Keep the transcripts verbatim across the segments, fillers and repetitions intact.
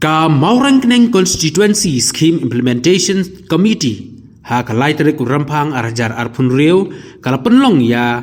Ka Mawryngkneng Constituency Scheme Implementation Committee ha ka lai tarik u Rymphang ar hajar arphew hynriew ka la pynlong ïa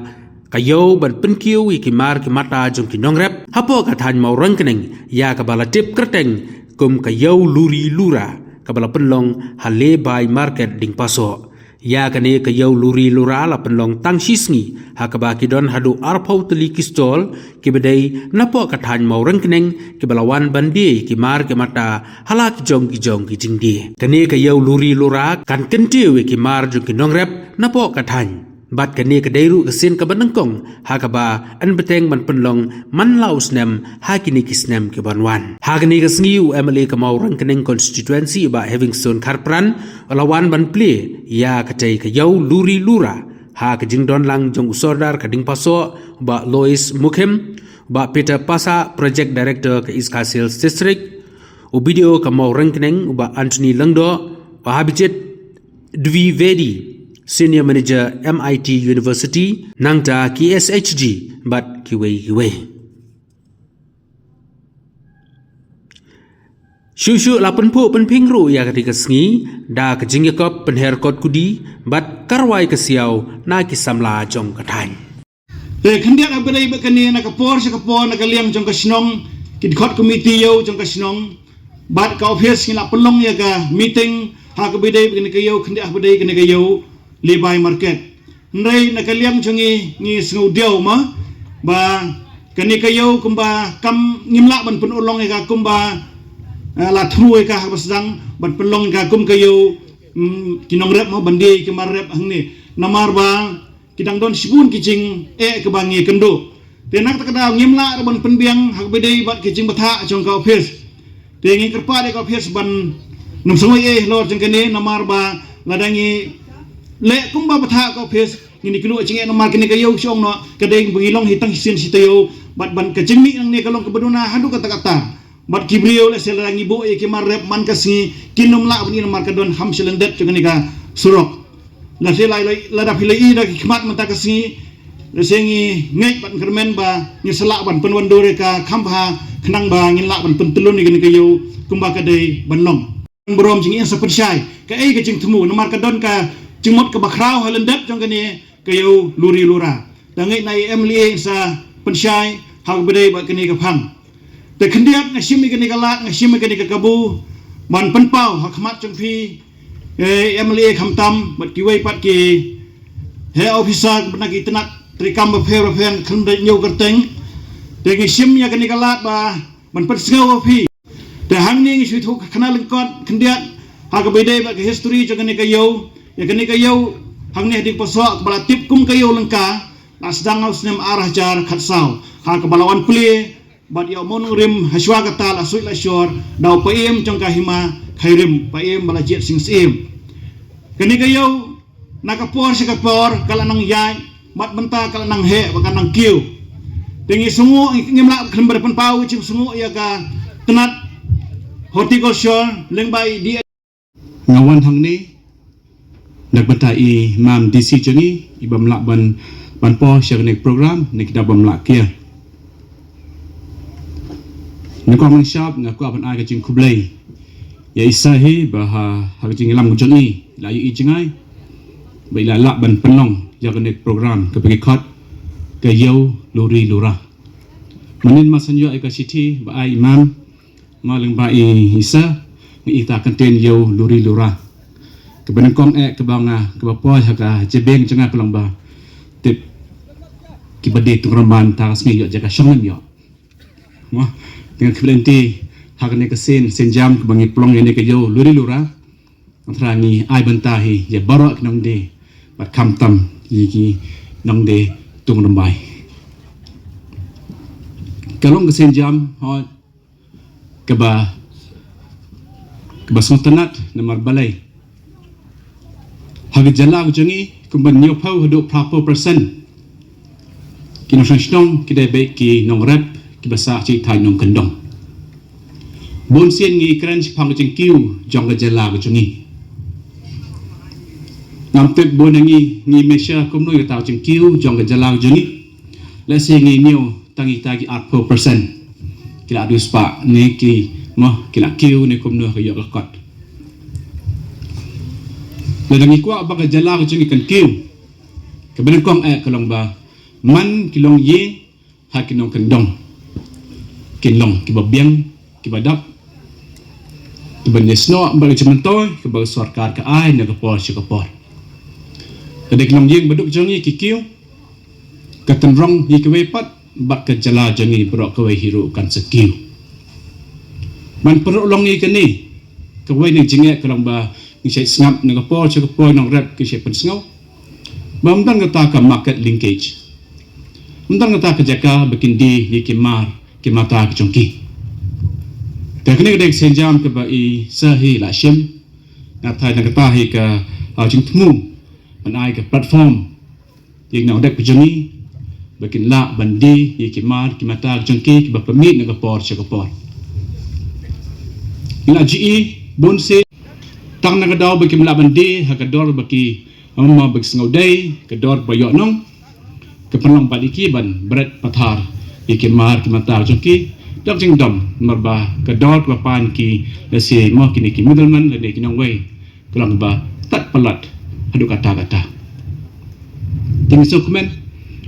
ka ïew ban pynkiew ïa ki mar ki mata jong ki nongrep hapoh ka thaiñ Mawryngkneng, ïa kaba la tip kyrteng kum ka ïew Luri Lura, kaba la pynlong ha Lebai Market, Diengpasoh. Ïa kane ka ïew Luri Lura la pynlong tang shi sngi, ha kaba ki don haduh arphew tylli ki stall kiba dei napoh ka thaiñ Mawryngkneng, kiba la wan ban die ïa ki mar ki mata ha la ki jong ki jong ki jingdie. Kane ka ïew Luri Lura kan kyntiew ïa ki mar jong ki nongrep napoh ka thaiñ. Bad kane ka dei ruh ka sien kaba nyngkong ha kaba yn bteng ban pynlong man la u snem ha kine ki snem ki ban wan. Ha kane ka sngi u M L A ka Mawryngkneng Constituency, Bah Heavingstone Kharpran, u la wan ban plie ïa katei ka ïew Luri Lura ha ka jingdon lang jong u Sordar ka Diengpasoh, Bah Lois Mukhim, Bah Peter Passah, Project Director ka East Khasi Hills District, u B D O ka Mawryngkneng, Bah Anthony Lyngdoh, Bah Abhijit Dwivedi, Senior Manager, M I T University, nangta ki S H G bad kiwei kiwei. Shuh shuh la pynphuh pynphieng ruh ïa katei ka sngi da ka jingïakop pynher kot kudi bad karwai ka siaw na ki samla jong ka thaiñ. Te khyndiat ha ba dei bad kane, na ka por sha ka por, na ka liang jong ka shnong, ki dkhot komiti ïew jong ka shnong bad ka office ngi la pynlong ïa ka meeting ha kaba dei bad kane ka ïew, khyndiat ha ba dei kane ka ïew Lebai Market. Hynrei na ka liang jong ngi, ngi sngewdiaw ma ba kane ka ïew kumba kam ngim lah ban pynurlong ïa ka kumba, eh, la thmu ïa ka ha kaba sdang ban pynlong ïa ka kum ka ïew, mm, ki nongrep ma ban die ïa ki mar rep hangne. Namar ba ki dang don shibun ki jingeh kaba ngi kynduh. Te na kata ka daw ngim lah ruh ban pynbiang ha kaba dei bad ki jingbthah jong ka office. Te ngi kyrpad ïa ka office ban nym sngewsih halor jong kane, namar ba lada ngi leh kumba bthah ka office, ngin ïakynduh jingeh, namar kane ka ïew, shu ong noh, ka dei ba ngi long hi tang shisien shi taïew, bad ban ka jingmih nangne ka long kaba duna haduh katta katta. Bad ki briew lehse lada ngi buh ïa ki mar rep man ka sngi, kin nym lah ban ïoh, namar ka don ham shi lyndet jong kane ka surok. Lehse la, la, lada phi la ïohi da ki khmat mynta ka sngi, lehse ngi ngeit bad kyrmen ba ngin sa lah ban pynwandur ïa ka kham bha, khnang ba ngin lah ban pyntyllun ïa kane ka ïew kumba ka dei ban long. Burom jong ngi, yn sa pynshai kaei ka jingthmu, namar ka don ka jingmut kaba khraw ha lyndet jong kane ka ïew Luri Lura. Te ngeit na i M L A yn sa pynshai ha kaba dei bad kane ka phang. Te khyndiat nga shim ïa kane ka lad, nga shim ïa kane ka kabu ban pynpaw ha khmat jong phi, eh, M L A khamtam bad kiwei pat ki heh officer bad na ki tnat treikam bapher bapher, khlem da ñiew kyrteng. Te nga shim ïa kane ka lad ba ban pynsngew ha phi. Te hangne ngi shu ïathuh khana lyngkot khyndiat ha kaba dei bad ka history jong kane ka ïew. Ïa kane ka ïew hangne ha Diengpasoh kaba la tip kum ka ïew Lyngka, la sdang ha u snem ar hajar khatsaw ha kaba la wan plie bad ïa u mawnongrim, ha shuwa kata la suid la shor da u paiem jong ka hima Khyrim, paiem Bah Lajied Sing Syiem. Kane ka ïew na ka por sha ka por ka la nang ïaid, bad mynta ka la nang heh bad ka nang kiew. Te ngi sngew, ngim lah khlem ban pynpaw ka jingsngew ïa ka tnat horticulture lyngba i D. Nga wan hangne na ka bynta i mam D C jong ngi, i bym lah ban, ban poi sha kane ka program ne ki da bym lah kiar. Nyngkong nyngshap nga kwah ban ai ka jingkhublei ïa i sa hi ba ha, ha ka jingïalam ka jong i la ïohi jngai ba i la lah ban pynlong ïa kane ka program kaba ngi khot ka ïew Luri Lura. Mynnin ma sngewthuh ïa ka shithi ba ai i mam, ma lyngba i sa, ngi ïa ta kyntien ïew Luri Lura. Kaba nyngkong eh kaba nga, kaba poi ha ka jabieng jong nga ka long ba tip kiba die tung rymban ta ka sngi ïoh jaka shong lem ïoh. Mo, te nga khublei lynti ha kane ka sien, sien jam kaba ngi pynlong ïa kane ka ïew Luri Lura. Nga tharai ngi ai bynta hi ïa baroh ki nongdie bad khamtam ïa ki nongdie tung rymbai. Ka long ka sien jam, hooid, kaba, kaba sngewtynnat namar balei ha ka jylla ka jong ngi kumba hynñiewphew haduh phraphew percent ki nongshong shnong ki dei beit ki nongrep kiba sah sha ki thaiñ nongkyndong. Bun sien ngi kren shaphang ka jingkiew jong ka jylla ka jong ngi. Ngam tip bun na ngi ngi measure kumno ïa kata ka jingkiew jong ka jylla ka jong ngi. Lehse ngi ñiew tang ïa kita ki arphew percent ki la duh spah ne ki Mo, ki la kiew ne kumno ha ka ïoh ka kot. Lada ngi kwah ba ka jylla ka jong ngi kan kiew, kaba nyngkong eh ka long ba man ki longïing ha ki nongkyndong kin long kiba biang, kiba dap, kiba ïasnoh bad ka jingmyntoi kaba ka sorkar ka ai na ka por sha ka por. Lada ki longïing baduk jong ngi ki kiew, ka tynrong ïa kiwei pat bad ka jylla jong ngi baroh kawei hi ruh kan sa kiew. Ban pynrung ïa kane, kawei na ka jingeh ka long ba ngi shait sngap na ka por sha ka por, nongrep ki shait pynsngew ba ym don kata ka market linkage, ym don kata ka jaka ba kin die ïa ki mar ki mata ki jong ki. Te kane ka dei ka sienjam kaba i sa hi la shim. Nga tharai na kata hi ka, ah, jingthmu ban ai ka platform ïa ki nongrep ki jong ngi ba kin lah ban die ïa ki mar ki mata ki jong ki kiba pynmih na ka por sha ka por. Ngi la ju i bun sien tang na ka daw ba kim lah ban die ha ka dor ba ki, um, ba ki sngew dei, ka dor ba ïoh nong, ka pynlong bad ïa ki ban bret pathar ïa ki mar ki mata ki jong ki. Dok jingdom namar ba ka dor kaba pan ki lehse mo kine ki middleman lane ki nongwei ka long ba tad palat haduh katta katta. Te ngi sngewkmen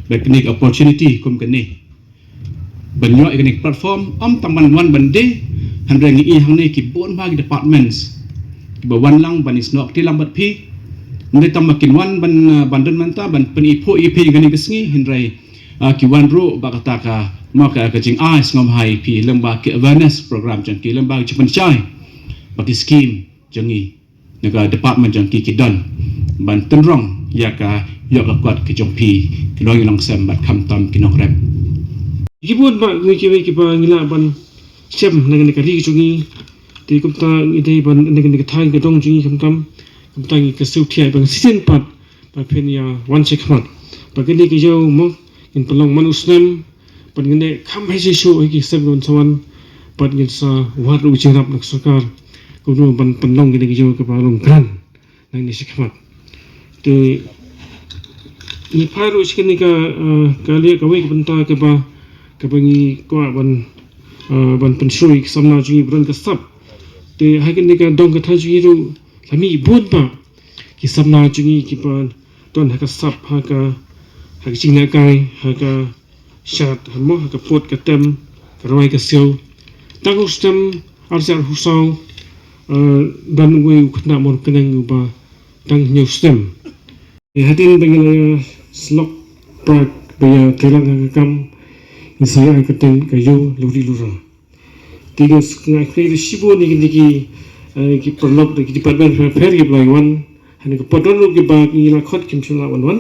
ba kane ka opportunity kum kane ban ïoh ïa kane ka platform, ym tang ban wan ban die, hynrei ngi i hangne ki bun bha ki departments kiba wan lang ban ïasnoh kti lang bad phi. Ym dei tang ba kin wan ban, uh, ban don mynta ban pyniphuh ïa phi ïa kane ka sngi, hynrei, uh, ki wan ruh bad kata ka, mo, ka, ka jingai sngewbha ïa phi lyngba ki awareness program jong ki, lyngba ki jingpynshai bad ki scheme jong ngi na ka department jong ki ki don ban tynrong ïa ka ïoh ka kot ka jong phi ki nongïalam sem bad khamtam ki nongrep. Ki bun bha ngi kiwei kiba ngi lah ban shem na kane ka ri ka jong ngi. Te kumta ngi dei ban na kane ka thaiñ ka dong jong ngi khamtam, kumta ngi ka sngewthuh ba ngi shisien pat ba phin ïa wan shakhmat ba kane ka ïew mo ngin pynlong man u snem. Bad ngin ïa kham hei shisha ïa ki step ban sa wan bad ngin sa wad ruh u jingïarap na ka sorkar kumno ban pynlong kine ki ïew kiba long kren nangne shakhmat. Te ngi phai ruh sha kane ka, eh, ka liang kawei ka bynta kaba, kaba ngi kwah ban, eh, ban pynshlur ïa ki samla jong ngi ba don ka sap. Te ha kane ka dong ka thaiñ jong ngi ruh la mih bun bha ki samla jong ngi kiba don ha ka sap, ha ka, ha ka jinglehkai, ha ka shad, ha mo, ha ka pud ka tem, ka rwai ka siaw. Tang u snem ar hajar arphew saw, eh, don uwei u khynnah mawryngkneng uba dang hynñiew snem. Te hadien ba ngi la ïa slok Pride ba ïa trei lang ha ka kam, ngi sa ïa ai kyrteng ka Ïew Luri Lura. Te nga s-, nga khublei shibun ïa kine ki, eh, ki paralok da ki department pher pher kiba la wan. Hangne ka por don ruh kiba ngi la khot kim shym la wan wan.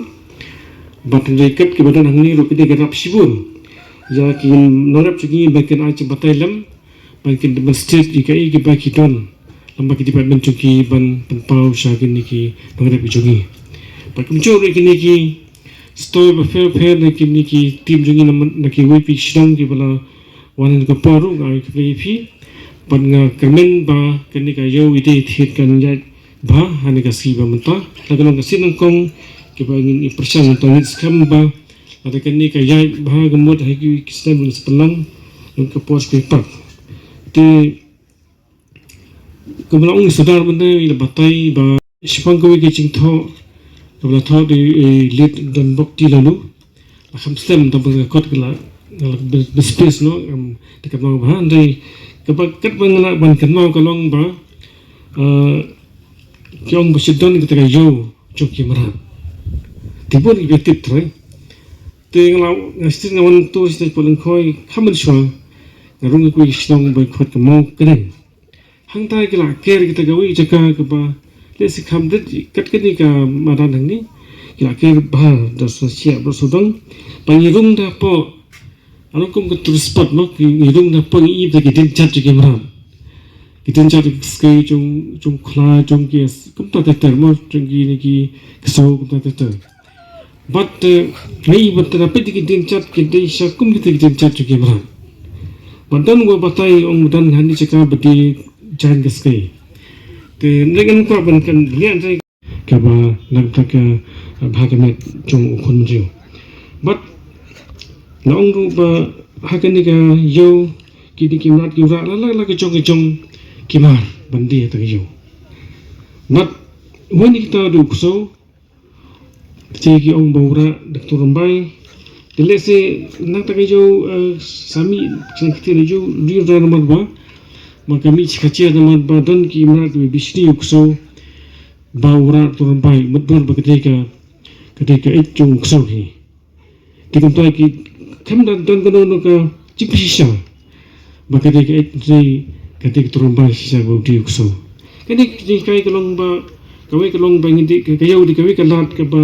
Bad hynrei kat kiba don hangne ruh ki dei ki rap shibun ïa ki nongrep jong ngi ba kin ai jingbatai lem, ba kin demonstrate ïa kaei kiba ki don lyngba ki department jong ki ban pynpaw sha kine ki nongrep jong ngi. Bad kumjuh ruh kine ki stall ba pher pher na kine ki team jong ngi na, na kiwei pat ki shnong kiba la wan ha kane ka por ruh nga ai khublei ïa phi. Bad nga kyrmen ba kane ka ïew i dei thied kan ïaid bha ha kane ka sngi ba mynta. La ka long ka sngi nyngkong kaba ngin ïa pyrshang, mynta ngin skhem ba lada kane ka ïaid bha ka mut ha ki snem ba ngin sa pynlong, ngin ka por sha kawei pat. Te kumba la ong i Sordar mynta i la batai ba shaphang kawei ka jingthoh kaba la thoh da i Late Donbok T Laloo. La kham slem tang ba ka kot ka la, la bit space noh, em, te ka mawbha hynrei kaba katba nga lah ban kynmaw ka long ba, eh, ki ong ba shu don kata ka ïew jong ki mrad. Te bun kiba tip trai. Te nga la, nga shisien nga wan tur shisien pat Lyngkhoi, kham mynshuwa nga rung ha kawei ka shnong ba khot ka Mawkdeng. Hangta ki la ker kita kawei jaka kaba lehse kham rit kat kane ka madan hangne. Ki la ker bha da sa shiah bad sawdong. Ba ngi rung da hapoh, alo kum ka tourist spot mo, ngi rung da hapoh, ngi ïohi da ki dienjat jong ki mrad. Ki dienjat jong ki skei, jong, jong khla, jong ki, kumta ter ter mo, jong kine ki ksew, kumta ter ter. Bad, eh, ngi bad te na peit ki dienjat ki dei sha kum kita ki dienjat jong ki mrad. Bad don uba batai ong don hangne jaka ba die jaiñ ka skei. Te ngi kwah ban kynmaw ïa kaba nang ta ka, eh, bha ka met jong u khun briew. Bad la ong ruh ba ha kane ka ïew Ki dei ki mrad ki mrad la la la ka jong ka jong ki mar ban die ha ta ka ïew. Bad wei na kita u ksew, te ki ong ba u rah da ka tur rymbai. Te lehse na ta ka ïew, eh, sa mih sha kti na ïew ri ra namar ba ma ka mih sha ka ïew namar ba don ki mrad ki bishni u ksew ba u rah da ka tur rymbai, mut bor ba ka dei ka, ka dei ka eit jong u ksew hi. Te kumta ki khlem da don kano kano ka jingpynshisha ba ka dei ka eit, ka dei ka tur rymbai shisha ba u dei u ksew. Kane ka jinghikai ka long ba kawei ka long ba ngi dei ka, ka ïew dei kawei ka lad kaba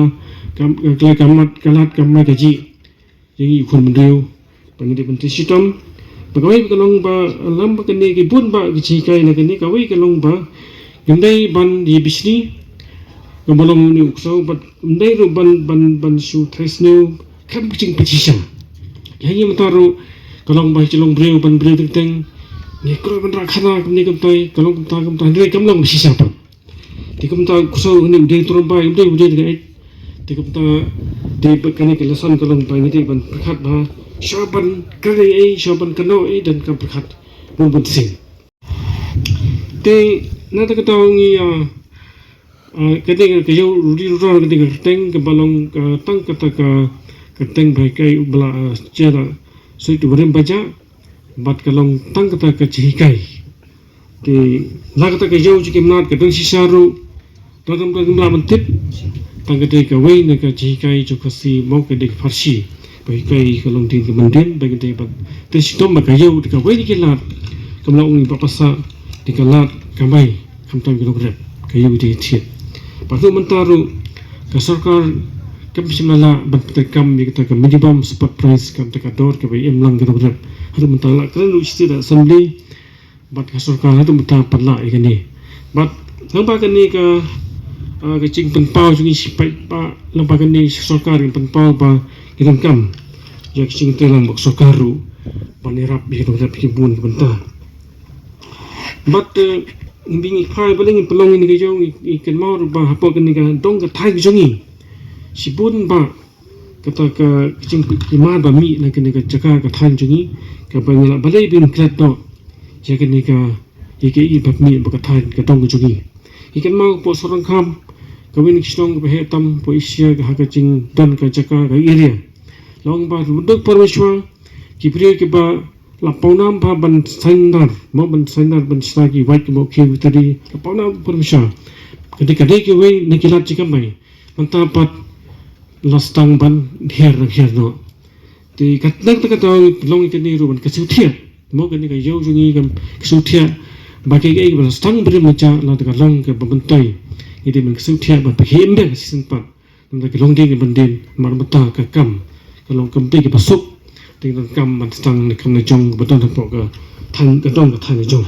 ka, ka, ka, ka mat ka lad ka mai ka jih ïa ngi u khun bynriew ba ngi dei ban trei shitom. Ba kawei ka long ba lem ba kane ki bun bah ki jinghikai na kane, kawei ka long ba ngim dei ban ïa bishni kaba long une u ksew, bad ngim dei ruh ban, ban, ban shu trei sniew khlem ka jingpynshisha. Ïa ngi mynta ruh ka long ba ka long briew ban briew teng teng, ngi kloi ban rah khana kumne kumtai, ka long kumta kumta, hynrei kam long shisha pat. Te kumta u ksew une u dei tur rymbai, u dei, u dei ka eit. Te kumta, te ba kane ka lesson ka long ba ngi dei ban pyrkhat ba shuwa ban kren ei, shuwa ban kynnoh ei, donkam pyrkhat bun bun sien. Te na ta ka daw ngi, ah, ah, kane ka ïew ri ro, kane ka kyrteng kaba long, ah, tang kata ka kyrteng ba hikai u ba la, ah, Sir Suit Warim Bajah, bad ka long tang kata ka jinghikai. Te la kata ka ïew jong ki mrad ka don shisha ruh, don kam, kam lah ban tip. Tang ka dei kawei na ka jinghikai jong ka Khasi mo ka dei ka pharshi. Ba hikai ka long dien ka myndien, ba ka dei ban trei shitom ba ka ïew dei kawei na ki lad, kam lah ong ba pasa, dei ka lad ka mai, khamtam ki nongrep, ka ïew dei thied. Bad haduh mynta ruh ka sorkar kam shym la lah ban pyntrei kam ïa kata ka minimum support price, kata ka dor kaba im lang ki nongrep. Haduh mynta la kren ruh shisha da assembly, bad ka sorkar haduh mynta pat la ïa kane. Bad lyngba kane ka, ah, ka jingpynpaw jong ngi shi paidbah, lyngba kane sorkar ka pynpaw ba ngi donkam ïa ka jingtreilang bad ka sorkar ruh ban ïarap ïa ki nongrep ki bun ki bynta. Bad, eh, ngi, ngi phai ba la ngi pynlong ïa ka jong ngi, ngi kynmaw ruh ba hapoh kane ka dong ka thaiñ jong ngi shibun bah kata ka, ka jingpynmar ba mih na kane ka jaka ka thaiñ jong ngi, kaba ngi la balei ba ngim klet noh ïa kane ka, ïa ka i ba mih ba ka thaiñ ka dong ka jong ngi. Ngi kynmaw hapoh Sohryngkham, kawei na ki shnong kaba heh tam hapoh Asia, ka ha ka jingdon ka jaka ka area, long ba duk por mynshuwa ki briew kiba la pawnam ba ban saiñdar, mo ban saiñdar ban shna ki wait, ki mo ki witari, la pawnam por mynshuwa. Ka dei, ka dei kawei na ki lad jingkam ba mynta pat la sdang ban hiar, hiar noh. Te ka, na kata ka daw long kane ruh ban kyrsiew thiah. Mo kane ka ïew jong ngi kan kyrsiew thiah ba kaei kaei ba la sdang ba rim mynta la, te ka long kaba myntoi. Ngi dei ban kyrsiew thiah ban pynkhie im bha ka shisien pat. Namar ka long dien ka myndien, namar mynta ka kam ka long kam dei kaba suk. Te ngi donkam ban sdang na kam na jong kaba don hapoh ka thaiñ, ka dong ka thaiñ na jong.